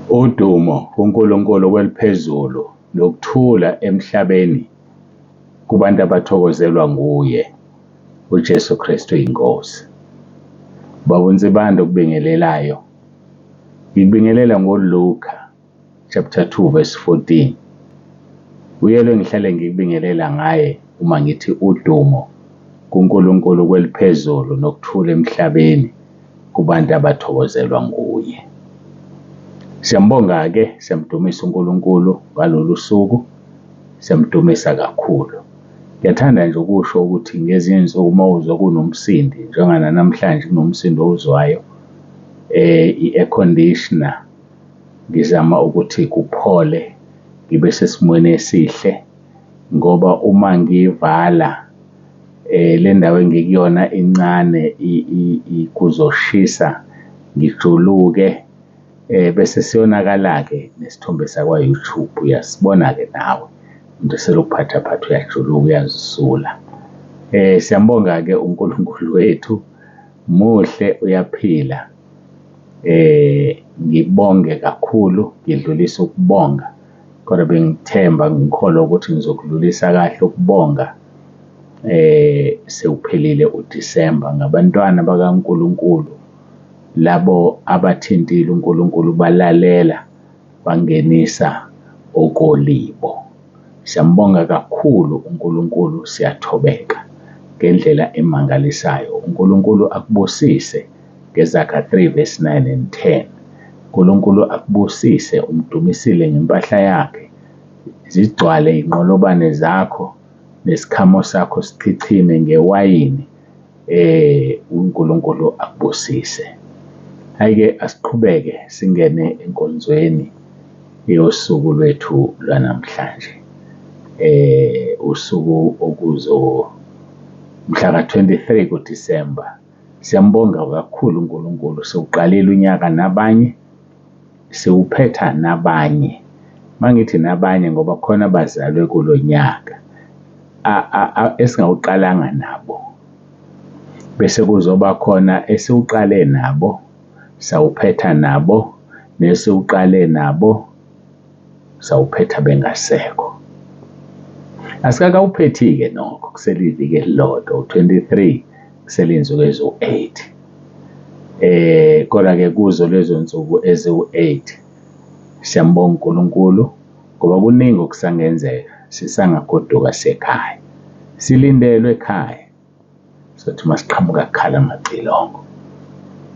Udumo kuNkulunkulu kweliphezulu nokuthula emhlabeni kubantu abathokozelwa nguye uJesu Kristu iNkosi. Baba uNsibande okubingelelayo. Ngikubingelela ngoLuka chapter 2 verse 14. Uye lo ngihlale ngikubingelela ngaye uma ngithi udumo kuNkulunkulu kweliphezulu nokuthula emhlabeni kubantu abathokozelwa nguye. Siyambonga-ke, siyamdumisa uNkulunkulu ngalolu suku, siyamdumisa kakhulu. Ngiyathanda nje ukusho ukuthi ngezinye iy'nsuku uma uzwa kunomsindi njenganamhlanje kunomsindo owuzwayo, i-air conditioner ngizama ukuthi kuphole ngibe sesimweni esihle ngoba uma ngiyivala le ndawo engikuyona incane kuzoshisa ngijuluke bese siyonakala-ke nesithombe sakwa-YouTube. Uyasibona-ke nawe umuntu eselokhu phathaphatha uyajuluka uyazisula. Siyambonga-ke uNkulunkulu wethu, muhle uyaphila. Ngibonge kakhulu, ngidlulise ukubonga kodwa bengithemba ngikholwa ukuthi ngizokudlulisa kahle ukubonga sewuphelile uDisemba ngabantwana bakaNkulunkulu labo abathintile uNkulunkulu balalela bangenisa okolibo. Siyambonga kakhulu uNkulunkulu, siyathobeka ngendlela emangalisayo. UNkulunkulu akubusise ngeZaga 3 verse 9 and 10. uNkulunkulu akubusise umdumisile ngempahla yakhe, zigcwale iy'nqolobane zakho nesikhamo sakho sichichime ngewayini. uNkulunkulu akubusise. Hhayi-ke asiqhubeke singene enkonzweni yosuku lwethu lwanamhlanje. Usuku okuzo mhla ka-23 kuDisemba. Siyambonga kakhulu uNkulunkulu, siwuqalile unyaka nabanye, siwuphetha nabanye. Mangithi nabanye ngoba khona abazalwe kulo nyaka esingawuqalanga nabo. Bese kuzoba khona esiwuqale nabo, sawuphetha nabo, nesiwuqale nabo, sawuphetha bengasekho. Asikakawuphethi-ke nokho kusele iviki elilodwa, u-23 kusele iy'nsuku eziwu-8. Kodwa-ke kuzo lezo nsuku eziwu-8 siyambonga uNkulunkulu ngoba kuningi okusangenzeka sisangagoduka siye ekhaya. Silindelwe ekhaya. Sothi masiqhamuka kukhala amacilongo.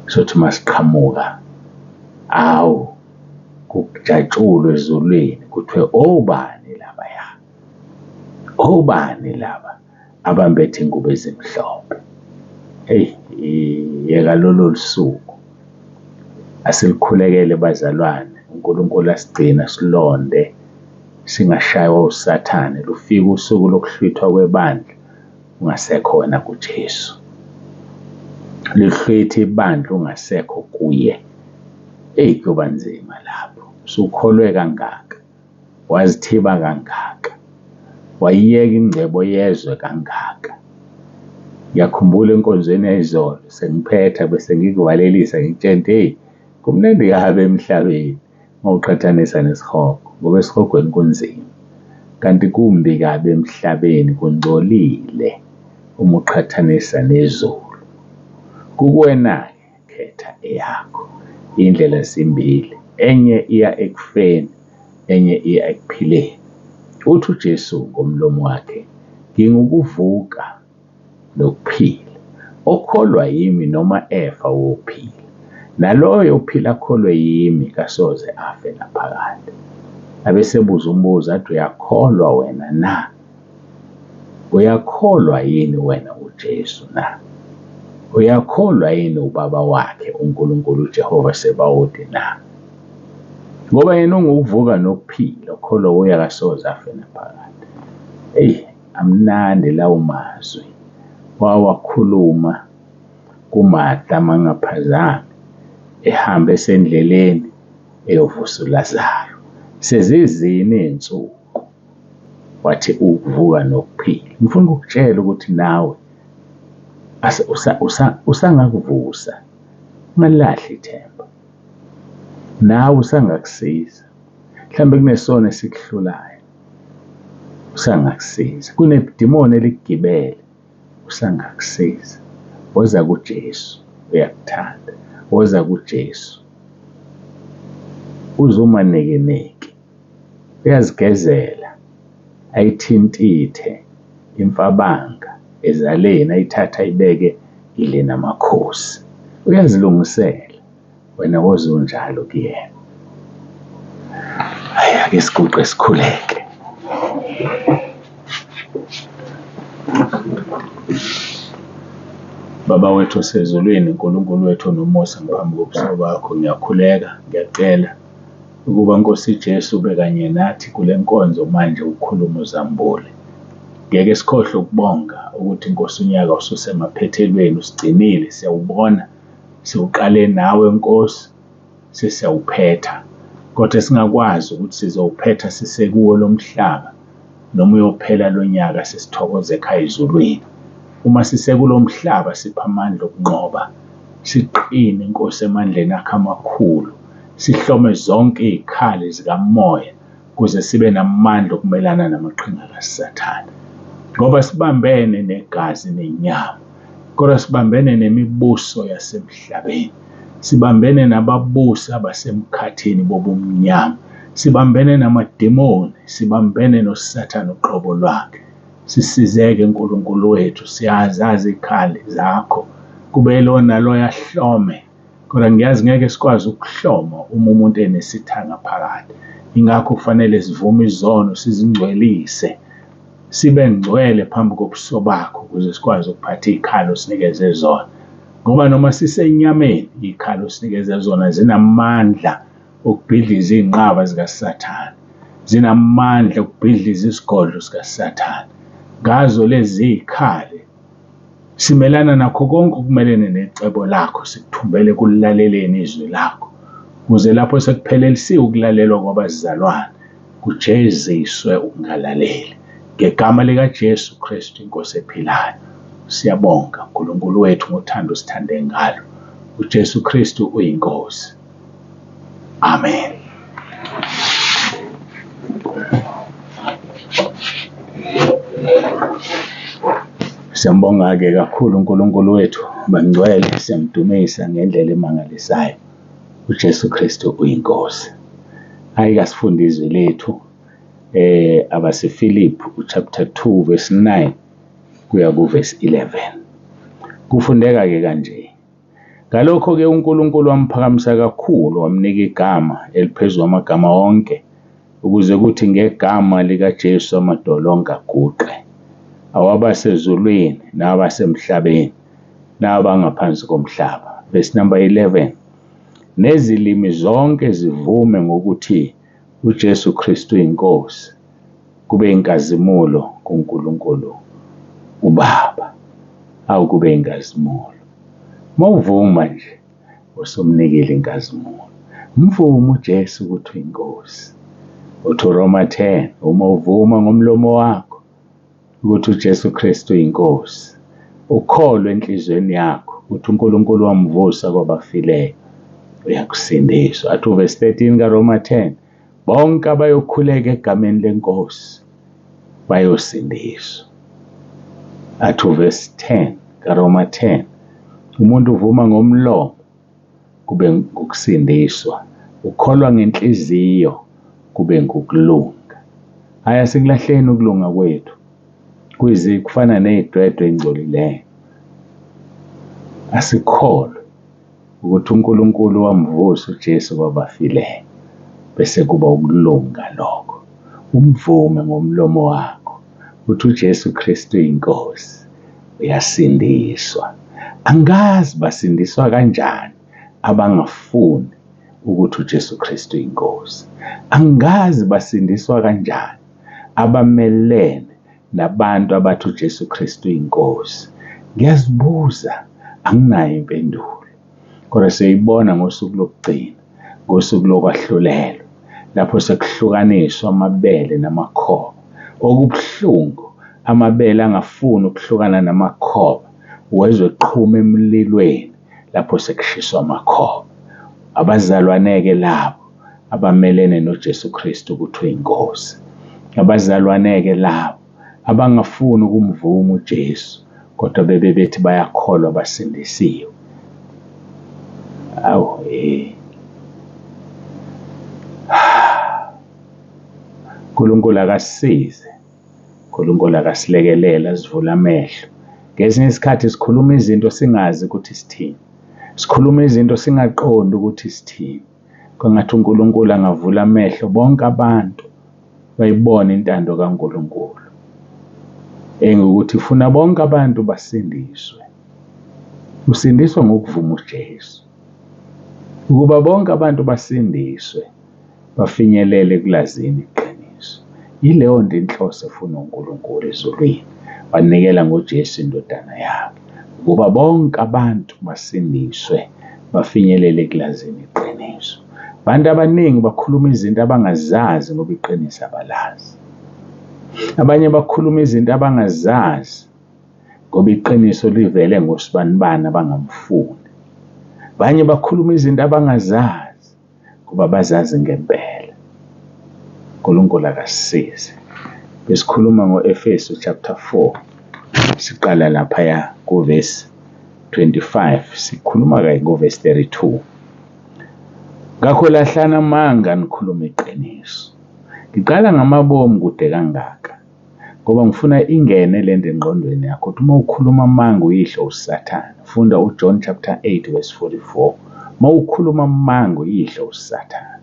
Sothi masiqhamuka awu kujatshulwe ezulwini kuthiwe obani labaya? Obani laba abambethe ingubo ezimhlophe? Eyi, yeka lolo suku. Asilukhulekele bazalwane, uNkulunkulu asigcine asilonde singashaywa usathane. Lufike usuku lokuhlwithwa kwebandla ungasekho wena kuJesu. Lihlwithe ibandla ungasekho kuye. Eyi, kuyoba nzima lapho. Usukholwe kangaka, wazithiba kangaka, wayiyeka ingcebo yezwe kangaka. Ngiyakhumbula enkonzweni yayizolo sengiphetha bese ngikuvalelisa ngikutshela ukuthi hheyi kumnandi kabi emhlabeni uma uqhathanisa nesihogo ngoba esihogweni kunzima. Kanti kumbi kabi emhlabeni kungcolile uma uqhathanisa nezulu. Kukuwena-ke khetha eyakho. Iy'ndlela zimbili, enye iya ekufeni, enye iya ekuphileni. Uthi uJesu ngomlomo wakhe, ngingukuvuka nokuphila. Okholwa yimi noma efa wophila. Naloyo ophila akholwe yimi kasoze afe naphakade. Abesebuza umbuzo athi uyakholwa wena na? Uyakholwa yini wena uJesu na? Uyakholwa yini ubaba wakhe uNkulunkulu uJehova Sebawoti na? Ngoba yena ungukuvuka nokuphila, okholwa wuye akasoze afe naphakade. Eyi, amnandi lawo mazwi wawakhuluma kuMartha mangaphazami ehamba esendleleni eyovusa uLazaru. Sezizine iy'nsuku wathi ukuvuka nokuphila. Ngifuna ukukutshela ukuthi nawe usangakuvusa, ungalilahli ithemba. Nawe usangakusiza. Mhlawumbe kunesono esikuhlulayo, usangakusiza. Kunedimoni elikugibele, usangakusiza. Woza kuJesu, uyakuthanda. Woza kuJesu. Uze umanekeneke, uyazigezela, ayithintithe imfabanga ezaleni, ayithathe ayibeke idle namakhosi. Uyazilungisela, wena woza unjalo kuyena. Hhayi, ake siguqe sikhuleke. Baba wethu osezulwini, uNkulunkulu wethu onomusa, ngiphambi kobuso bakho ngiyakhuleka, ngiyacela ukuba Nkosi Jesu ube kanye nathi kule nkonzo manje ukhulume uzambule. Ngeke sikhohlwe ukubonga ukuthi Nkosi unyaka ususemaphethelweni usigcinile siyawubona siwuqale nawe Nkosi sesiyawuphetha kodwa singakwazi ukuthi sizowuphetha sisekuwo lo mhlaba noma uyophela lo nyaka sesithokoza ekhaya ezulwini. Uma sisekulo mhlaba sipha amandla okunqoba, siqine Nkosi emandleni akho amakhulu, sihlome zonke iy'khali zikamoya ukuze sibe namandla okumelana namaqhinga kaSathane. Ngoba sibambene negazi nenyama, kodwa sibambene nemibuso yasemhlabeni, sibambene nababusi abasemkhathini bobumnyama, sibambene namademoni, sibambene noSathane uqobo lwakhe. Sisizeke Nkulunkulu wethu, siyazazi iy'khali zakho, kube yilowo naloyo ahlome kodwa ngiyazi ngeke sikwazi ukuhloma uma umuntu enesitha ngaphakathi. Ingakho kufanele sivume izono sizingcwelise, sibe ngcwele phambi kobuso bakho ukuze sikwazi ukuphatha iy'khali osinikeze zona. Ngoba noma sisenyameni, iy'khali osinikeze zona zinamandla okubhidliza iy'nqaba zikaSathane, zinamandla okubhidliza isigodlo sikaSathane. Ngazo lezi iy'khali simelana nakho konke okumelene necebo lakho, sikuthumbele ekulaleleni izwi lakho, ukuze lapho sekuphelelisiwe ukulalelwa kwabazalwane, kujeziswe ukungalaleli. Ngegama likaJesu Kristu iNkosi ephilayo, siyabonga uNkulunkulu wethu ngothando osithande ngalo. uJesu Kristu uyiNkosi. Amen. Siyambonga-ke kakhulu uNkulunkulu wethu, bangcwele, siyamdumisa ngendlela emangalisayo. uJesu Kristu uyiNkosi. Hhayi kasifunde izwi lethu abaseFilipi uchapter 2 verse 9 kuya kuverse 11. Kufundeka-ke kanje. Ngalokho-ke uNkulunkulu wamphakamisa kakhulu wamnika igama eliphezu kwamagama onke, ukuze kuthi ngegama likaJesu amadolo onke aguqe, awabasezulwini nabasemhlabeni nabangaphansi komhlaba. Verse number 11. Nezilimi zonke zivume ngokuthi uJesu Kristu iNkosi, kube inkazimulo kuNkulunkulu uBaba. Awu kube inkazimulo. Mawuvuma nje usumnikile inkazimulo. Mvume uJesu ukuthi uyiNkosi. Uthi uRoma 10, uma uvuma ngomlomo wakho ukuthi uJesu Kristu uyiNkosi, ukholwe enhliziyweni yakho ukuthi uNkulunkulu wamvusa kwabafileyo, uyakusindiswa. Athi uvesi 13 kaRoma 10, bonke abayokhuleka egameni lenkosi bayosindiswa. Athi uvesi 10 kaRoma 10, umuntu uvuma ngomlomo kube ngukusindiswa, ukholwa ngenhliziyo kube ngukulunga. Hhayi, asikulahleni ukulunga kwethu, kuyizi kufana ney'dwedwe ey'ngcolileyo. Asikholwe ukuthi uNkulunkulu wamvusa uJesu kwabafileyo, bese kuba ukulunga lokho. Umvume ngomlomo wakho ukuthi uJesu Kristu uyiNkosi, uyasindiswa. Angazi basindiswa kanjani abangafuni ukuthi uJesu Kristu uyiNkosi. Angazi basindiswa kanjani abamelene nabantu abathi uJesu Kristu uyiNkosi. Ngiyazibuza, anginayo impendulo. Kodwa siyoyibona ngosuku lokugcina, ngosuku lokwahlulelwa, lapho sekuhlukaniswa amabele namakhoba. Okubuhlungu, amabele angafuni ukuhlukana namakhoba, wezwe eqhuma emlilweni lapho sekushiswa amakhoba. Abazalwane-ke labo abamelene noJesu Kristu ukuthi uyiNkosi. Abazalwane-ke labo abangafuni ukumvuma uJesu, kodwa bebe bethi bayakholwa basindisiwe. Awu uNkulunkulu akasisize, uNkulunkulu akasilekelele, asivule amehlo. Ngezinye isikhathi sikhuluma izinto singazi ukuthi sithini, sikhuluma izinto singaqondi ukuthi sithini. Kwangathi uNkulunkulu angavula amehlo bonke abantu bayibone intando kaNkulunkulu engukuthi ufuna bonke abantu basindiswe. Usindiswa ngokuvuma uJesu. Ukuba bonke abantu basindiswe bafinyelele ekulazini iqiniso. Yileyo nto inhloso efuna uNkulunkulu ezulwini. Wanikela ngoJesu indodana yakhe ukuba bonke abantu basindiswe bafinyelele ekulazini iqiniso. Abantu abaningi bakhuluma izinto abangazazi ngoba iqiniso abalazi. Abanye bakhuluma izinto abangazazi ngoba iqiniso livele ngosibanibani abangamfuni. Abanye bakhuluma izinto abangazazi ngoba bazazi ngempela. uNkulunkulu akasisize. Besikhuluma ngo-Efesu chapter 4 siqala laphaya kuvesi 25 sikhuluma kanye ngovesi 32. Ngakho lahlani amanga nikhulume iqiniso. Ngiqala ngamabomu kude kangaka ngoba ngifuna ingene le nto engqondweni yakho ukuthi uma ukhuluma amanga uyihlo uSathane. Funda uJohn chapter 8 verse 44. Uma ukhuluma amanga uyihlo uSathane.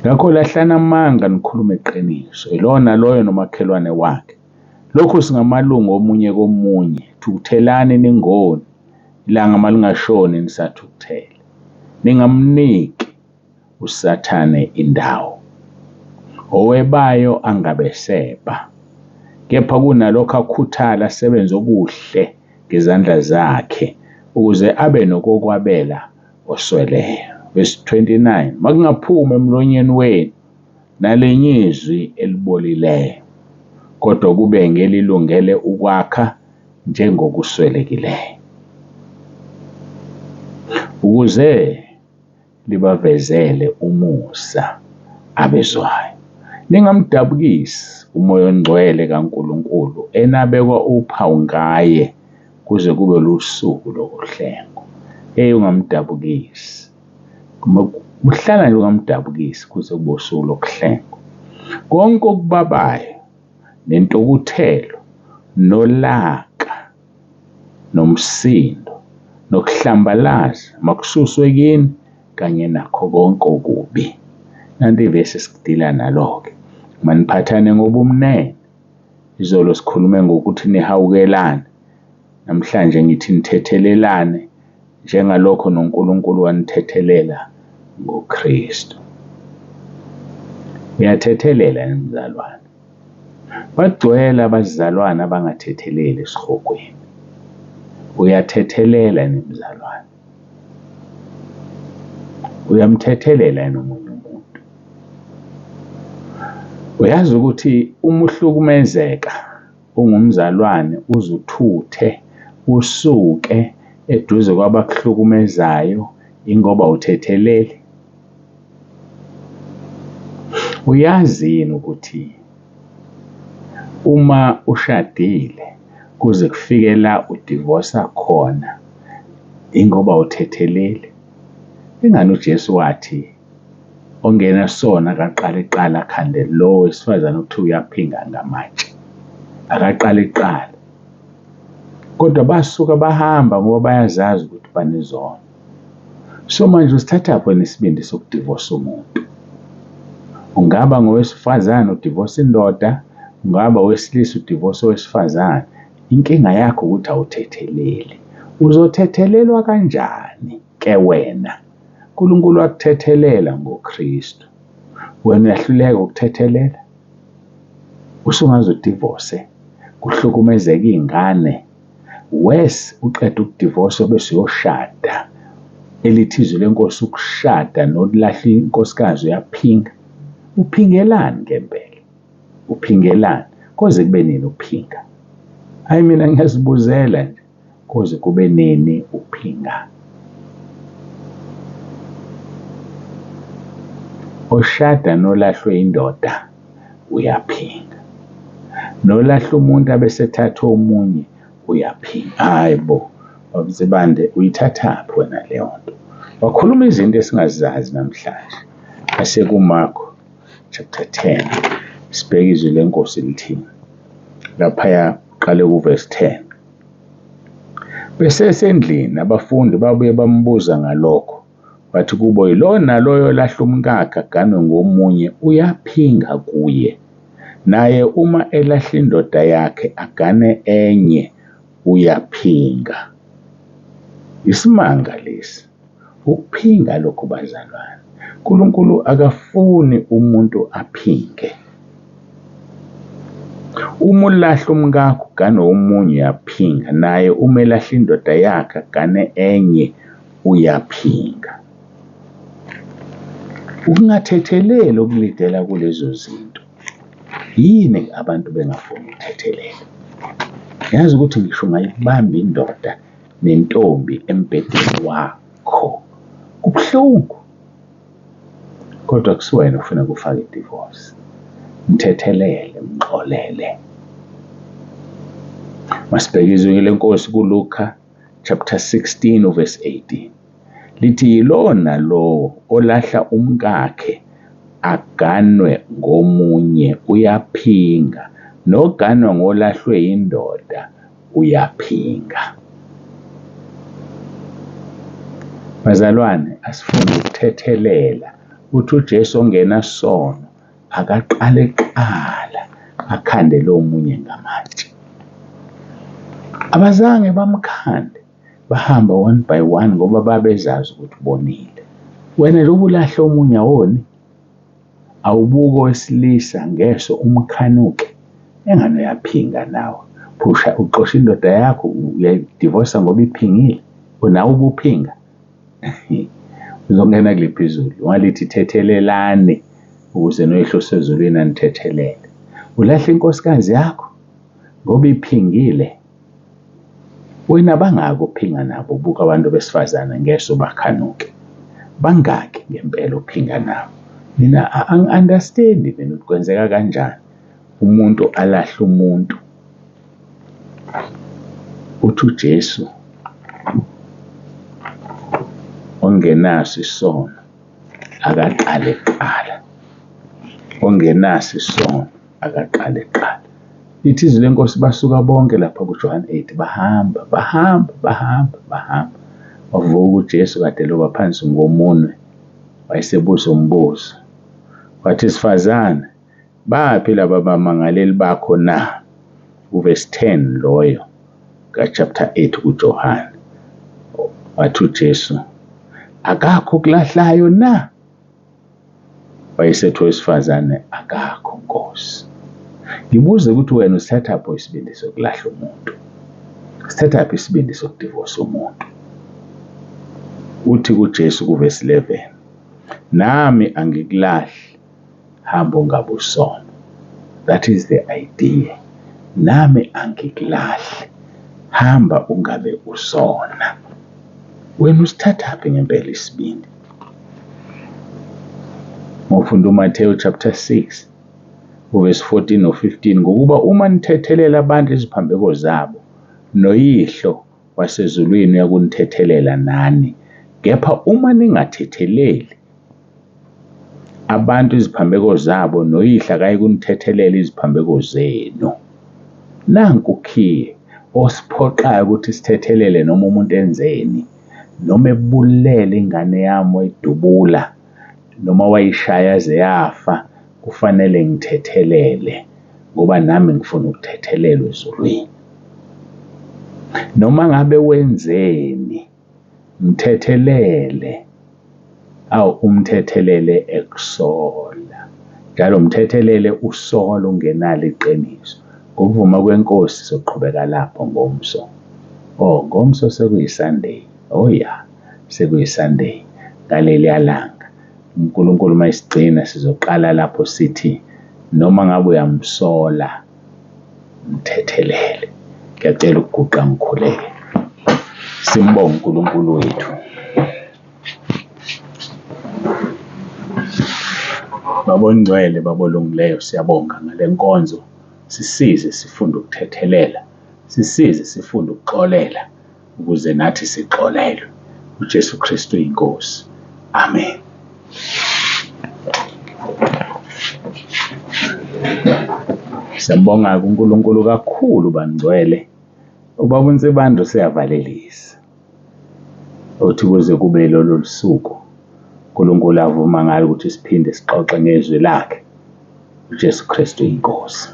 Ngakho lahlani amanga nikhulume iqiniso, yilowo naloyo nomakhelwane wakhe. Lokhu singamalungu omunye komunye. Thukuthelani ningoni, ilanga malingashoni nisathukuthele. Ningamniki uSathane indawo. Owebayo angabe seba, kepha kunalokho akhuthala asebenze okuhle ngezandla zakhe ukuze abe nokokwabela osweleyo. Verse 29, makungaphumi emlonyeni wenu nalinye izwi elibolileyo, kodwa kube ngelilungele ukwakha njengokuswelekileyo, ukuze libavezele umusa abezwayo. Ningamdabukisi uMoya oNgcwele kaNkulunkulu enabekwa uphawu ngaye kuze kube lusuku lokuhlengwa. Hey, ungamdabukisi. Uhlala nje ungamdabukisi kuze kube usuku lokuhlengwa. Konke okubabayo nentukuthelo nolaka nomsindo nokuhlambalaza makususwe kini kanye nakho konke okubi. Nanti ivesi esidila nalo-ke. Maniphathane ngobumnene. Izolo sikhulume ngokuthi nihawukelane. Namhlanje ngithi nithethelelane njengalokho noNkulunkulu wanithethelela ngoKristu. Uyathethelela yini mzalwane? Bagcwele abazalwane abangathetheleli esihogweni. Uyathethelela yini mzalwane? Uyamthethelela yini omunye umuntu? Uyazi ukuthi uma uhlukumezeka ungumzalwane uze uthuthe usuke eduze kwabakuhlukumezayo ingoba awuthetheleli. Uyazi yini ukuthi uma ushadile kuze kufike la udivosa khona ingoba awuthetheleli? Ingani uJesu wathi ongenasono akaqale kuqala akhande lo wesifazane okuthiwa uyaphinga ngamatshe, akaqale kuqala. Kodwa basuka bahamba ngoba bayazazi ukuthi banezono. So manje usithathaphi wena isibindi sokudivosa umuntu? Ungaba ngowesifazane udivosa indoda, ungaba owesilisa udivosa owesifazane. Inkinga yakho ukuthi awuthetheleli. Uzothethelelwa kanjani ke wena? uNkulunkulu wakuthethelela ngoKristu. Wena uyahluleka ukuthethelela? Usungaze udivose, kuhlukumezeke iy'ngane. Worse, uqede ukudivosa bese uyoshada. Elithi izwi lenkosi ukushada nokulahla inkosikazi uyaphinga. Uphingelani ngempela? Uphingelani? Koze kube nini uphinga? Hayi mina ngiyazibuzela nje. Koze kube nini uphinga? Oshada nolahlwe indoda uyaphinga. Nolahla umuntu abesethatha omunye uyaphinga. Hhayi bo, baba Nsibande, uyithathaphi wena leyo nto? Wakhuluma izinto esingazazi namhlanje. AsekuMarko chapter 10, sibheke izwi lenkosi lithini. Laphaya qale kuvesi 10. Besesendlini abafundi babuye bambuza ngalokho. Wathi kubo, yilowo naloyo olahla umkakhe aganwe ngomunye uyaphinga kuye. Naye uma elahla indoda yakhe agane enye uyaphinga. Isimanga lesi. Ukuphinga lokhu bazalwane. uNkulunkulu akafuni umuntu aphinge. Uma ulahla umkakho ugane omunye uyaphinga, naye uma elahla indoda yakhe agane enye uyaphinga. Ukungathetheleli okulidela kulezo zinto. Yini abantu bengafuni ukuthethelela? Yazi ukuthi ngisho ungayibamba indoda nentombi embhedeni wakho kubuhlungu, kodwa kusuwena ofuneka ufake i-divorce. Mthethelele, mxolele. Masibheke izwi lenkosi kuLuka chapter 16 verse 18. Lithi yilowo nalowo olahla umkakhe aganwe ngomunye uyaphinga, noganwa ngolahlwe indoda uyaphinga. Bazalwane, asifunde ukuthethelela. Uthi uJesu ongenasono akaqale kuqala akhande lo munye ngamatshe. Abazange bamkhande, bahamba one by one ngoba babezazi ukuthi ubonile. Wena njengoba ulahla omunye awoni, awubuki owesilisa ngeso umkhanuke, engani uyaphinga nawe. Phusha uxosha indoda yakho uyayidivosa ngoba iphingile, nawe ubuphinga. Uzongena kuliphi izulu? Walithi thethelelani ukuze noyihlo osezulwini anithethelele. Ulahla inkosikazi yakho ngoba iphingile. Wena bangaki ophinga nabo buka abantu besifazane ngeso bakhanuke. Bangaki ngempela ophinga nabo? Mina angi-understand-i mina ukuthi kwenzeka kanjani umuntu alahle umuntu. Uthi uJesu ongenaso isono akaqale kuqala, ongenaso isono akaqale kuqala. Lithi izwi lenkosi basuka bonke lapha kuJohane 8 bahamba bahamba bahamba bahamba. Wavuka uJesu kade loba phansi ngomunwe wayesebuza umbuzo. Wathi sifazane baphi laba bamangaleli bakho na? Uvesi 10 loyo ka-chapter 8 kuJohane. Wathi uJesu akakho okulahlayo na? Wayesethi owesifazane akakho Nkosi. Ngibuze ukuthi wena usithathaphi isibindi sokulahla umuntu? Sithathaphi isibindi sokudivosa umuntu? Uthi kuJesu kuvesi 11, nami angikulahli, hamba ungabe usona. That is the idea. Nami angikulahli, hamba ungabe usona. Wena usithathaphi ngempela isibindi? Ngofunda uMathewu chapter 6 verse 14 no-15 ngokuba uma nithethelela abantu iziphambeko zabo noyihlo wasezulwini uyakunithethelela nani kepha uma ningathetheleli abantu iziphambeko zabo noyihlo akayikunithethelela iziphambeko zenu. Nanku ukhiye osiphoqayo ukuthi sithethelele noma umuntu enzeni, noma ebulele ingane yami wayidubula noma wayishaya yaze yafa, kufanele ngithethelele ngoba nami ngifuna ukuthethelelwa ezulwini. Noma ngabe wenzeni, mthethelele. Awu umthethelele ekusola. Njalo mthethelele usola ungenalo iqiniso. Ngokuvuma kwenkosi soqhubeka lapho ngomso. Oh, ngomso sekuyi-Sunday. Oh ya, sekuyi-Sunday ngaleliya langa. uNkulunkulu uma esigcina sizoqala lapho sithi noma ngabe uyamsola mthethelele. Ngiyacela ukuguqa ngikhuleke. Simbonge uNkulunkulu wethu. Baba ongcwele, Baba olungileyo, siyabonga ngale nkonzo. Sisize sifunde ukuthethelela, sisize sifunde ukuxolela ukuze nathi sixolelwe. UJesu Kristu iNkosi. Amen. Siyambonga-ke uNkulunkulu kakhulu bangcwele. Ubaba uNsibande useyavalelisa. Uthi kuze kube lolu suku uNkulunkulu avuma ngalo ukuthi siphinde sixoxe ngezwi lakhe. uJesu Kristu iNkosi.